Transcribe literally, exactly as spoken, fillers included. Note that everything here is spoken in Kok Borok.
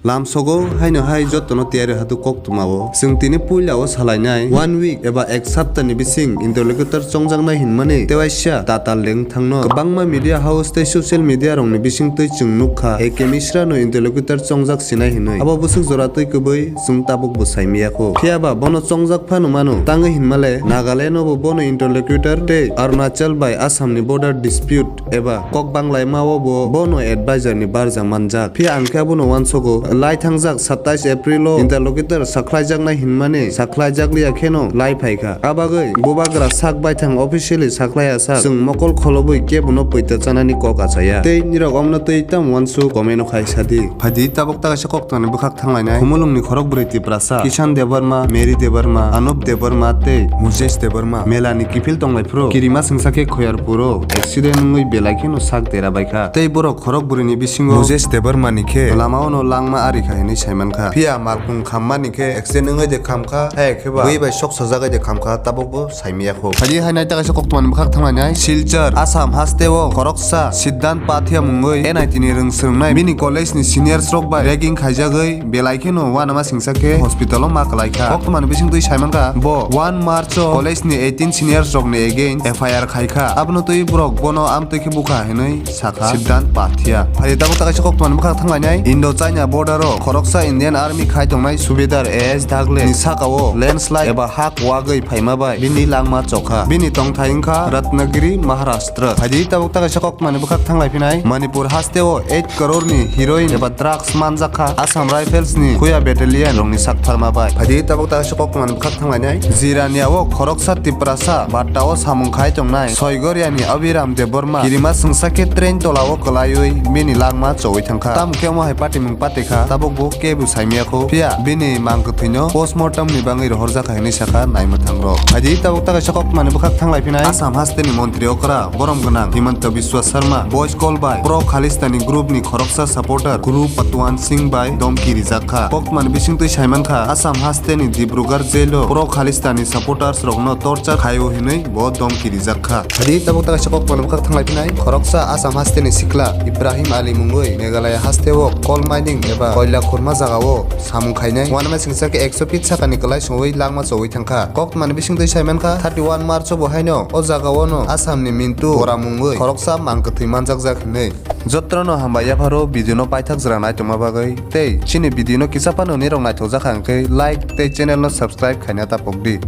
Lamsogo haino hai jotono tiyari hatu koktwmao. Chwng tini puila o salainai one week eba ek sapta ni bising interlocutor chongjaknai hinmani tewaisa tatal leng thangno. Kwbangma media house tei social media rokni bisingtwi chwng nukha A K Mishra no interlocutor chongjak sinai hinwi. Abo bwswk jora twi kwbwi chwng tabukbo saimiyakho. Phiyaba bono chongjak phano mano. Tangwi hinmale Nagaland o bo bono interlocutor tei Arunachal bai Assam ni border dispute eba kok banglaima o bo bono advisor ni barja manjak. Phiya ang khe abono uansogo, lai thangjak satais April o interlocutor sakhlaijaknai hinmani sakhlaijakliya kheno lai phaikha. Abagwi bubagra sak baithang officially sakhlaiya sak chwng mokol kholobwi kebono poita chanani kok achaya. Tei nirok omno twi tamo uansuk comment o khai sadi. Phaidi tabuk ta kaisa koktwmani bwkhak thanglainai. Khumulwngni khorok bwrwi Tiprasa, Kishan Debbarma, Mary Debbarma, Anup Debbarma tei Mujesh Debbarma melani kiphil tonglaiphrw kirima swngsa khe Khoyarpuro accident wngwi belai kheno sak dera baikha. Tei borok khorok bwrwini bisingo Mujesh Debbarmani khe lamaono langma ari kha hinwi saimankha. Phiya malkhung khammani khe accident wngwi de khamkha, hai khe ba bui bai sok sajagwi de khamkha, tabukbo saimiyakho. Phaidi hai nai ta kaisa koktwmani bwkhak thanglainai. Silchar, Assam hasteo khoroksa Siddhant Pathia mungwi N I T ni rwng swrwngnai bini college ni seniors rok bai ragging khaijagwi belai kheno uanama singsa khe hospital o ma kwlaikha. Koktwmani bisingtwi saimankha bo one March o college ni eighteen seniors rokni against F I R khaikha. Abono twi borok bono amtwi khe bukha hinwi sakha Siddhant Pathia. Phaidi tabuk ta kaisa koktwmani bwkhak thanglainai. Indo China border o khoroksa Indian Army khai tongnai Subedar A S Dagle ni sakao landslide eba hak wagwi phaima bai bini langma chokha. Bini tongthai wngkha Ratnagiri, Maharashtra. Phaidi tabuk ta kaisa koktwmani bwkhak thanglai phinai. Manipur hasteo eight crore ni heroin eba drugs manjakha Assam Rifles ni Khuya Battalion rokni saktharma bai. Phaidi tabuk ta kaisa koktwmani bwkhak thanglainai. Jirania o khoroksa Tiprasa batta o samung khai tongnai Soigoriani Abhiram Debbarma kirima swngsa khe train tola o kwlaiwi bini langma chowi thangkha. Tamo khe omo hai patimung patikha, tabuk bo kebo saimiyakho. Phiya bini mang kwthwino postmortem ni bangwi rohorjakha hinwi sakha naimwthang rok. Phaidi tabuk ta kaisa koktwmani bwkhak thanglai phinai. Assam hasteni montri okra borom gwnang Himanta Biswa Sarma voice call bai pro Khalistani group ni khoroksa supporter Guru Patwan Singh bai domki rijakkha. Koktwmani bisingtwi saimankha, Assam hasteni Dibrugarh jail o pro Khalistani supporters rokno torture khaio hinwi bo domki rijakkha. Phaidi tabuk ta kaisa koktwmani bwkhak thanglai phinai. Khoroksa Assam hasteni sikla Ibrahim Ali mungwi Meghalaya hasteo coal mining eba koila khurma jagao samung khainai uanama singsa khe ekso feet sakani kwlai songwi langma chowi thangkha. Koktwmani bisingtwi saimankha, thirty one March o bo haino o jagao no Assam ni Mintu Bora mungwi khoroksa mang kwthwi manjakjak hinwi. Jotono hambai yapharo video no paithak jora naitongma bagwi tei chini video no kisa phano nirok naithokjakha hwnkhe like tei channel no subscribe khaina tapokdi.